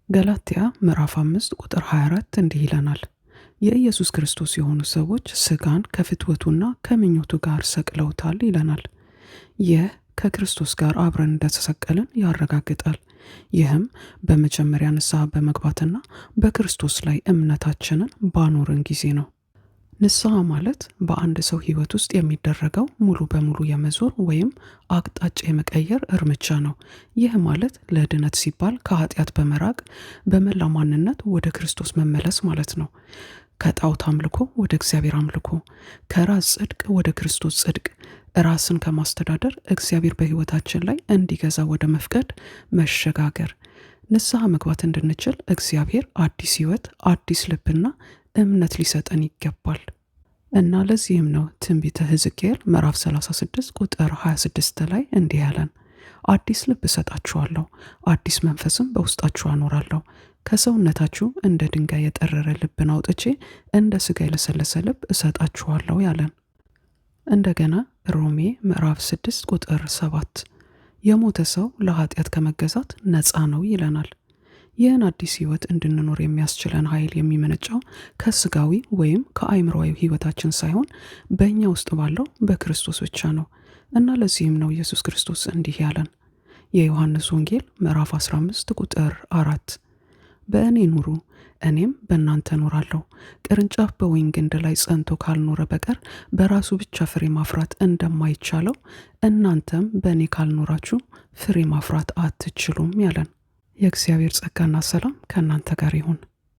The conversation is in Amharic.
ገላትያ ምዕራፍ 5 ቁጥር 24 እንዲህ ይለናል፣ የኢየሱስ ክርስቶስ የሆኑ ሰዎች ሥጋን ከፍትወቱና ከምኞቱ ጋር ሰቅለውታል ይለናል። ይህ ከክርስቶስ ጋር አብረን እንደተሰቀልን ያረጋግጣል። ይህም በመጀመሪያ ንስሐ በመግባትና በክርስቶስ ላይ እምነታችንን ባኖርን ጊዜ ነው። ንስሐ ማለት በአንድ ሰው ሕይወት ውስጥ የሚደረገው ሙሉ በሙሉ የመዞር ወይም አቅጣጫ የመቀየር እርምጃ ነው። ይህ ማለት ለድነት ሲባል ከኃጢአት በመራቅ በመላ ማንነት ወደ ክርስቶስ መመለስ ማለት ነው። ከጣዖት አምልኮ ወደ እግዚአብሔር አምልኮ፣ ከራስ ጽድቅ ወደ ክርስቶስ ጽድቅ፣ ራስን ከማስተዳደር እግዚአብሔር በሕይወታችን ላይ እንዲገዛ ወደ መፍቀድ መሸጋገር። ንስሐ መግባት እንድንችል እግዚአብሔር አዲስ ሕይወት፣ አዲስ ልብና እምነት ሊሰጠን ይገባል። እና ለዚህም ነው ትንቢተ ሕዝቅኤል ምዕራፍ 36 ቁጥር 26 ላይ እንዲህ ያለን፣ አዲስ ልብ እሰጣችኋለሁ፣ አዲስ መንፈስም በውስጣችሁ አኖራለሁ፣ ከሰውነታችሁ እንደ ድንጋይ የጠረረ ልብን አውጥቼ እንደ ሥጋ የለሰለሰ ልብ እሰጣችኋለሁ ያለን። እንደገና ሮሜ ምዕራፍ 6 ቁጥር 7 የሞተ ሰው ለኃጢአት ከመገዛት ነፃ ነው ይለናል። ይህን አዲስ ሕይወት እንድንኖር የሚያስችለን ኃይል የሚመነጨው ከስጋዊ ወይም ከአእምሮአዊ ሕይወታችን ሳይሆን በእኛ ውስጥ ባለው በክርስቶስ ብቻ ነው። እና ለዚህም ነው ኢየሱስ ክርስቶስ እንዲህ ያለን፣ የዮሐንስ ወንጌል ምዕራፍ 15 ቁጥር 4፣ በእኔ ኑሩ እኔም በእናንተ እኖራለሁ። ቅርንጫፍ በወይን ግንድ ላይ ጸንቶ ካልኖረ በቀር በራሱ ብቻ ፍሬ ማፍራት እንደማይቻለው እናንተም በእኔ ካልኖራችሁ ፍሬ ማፍራት አትችሉም ያለን። የእግዚአብሔር ጸጋና ሰላም ከእናንተ ጋር ይሁን።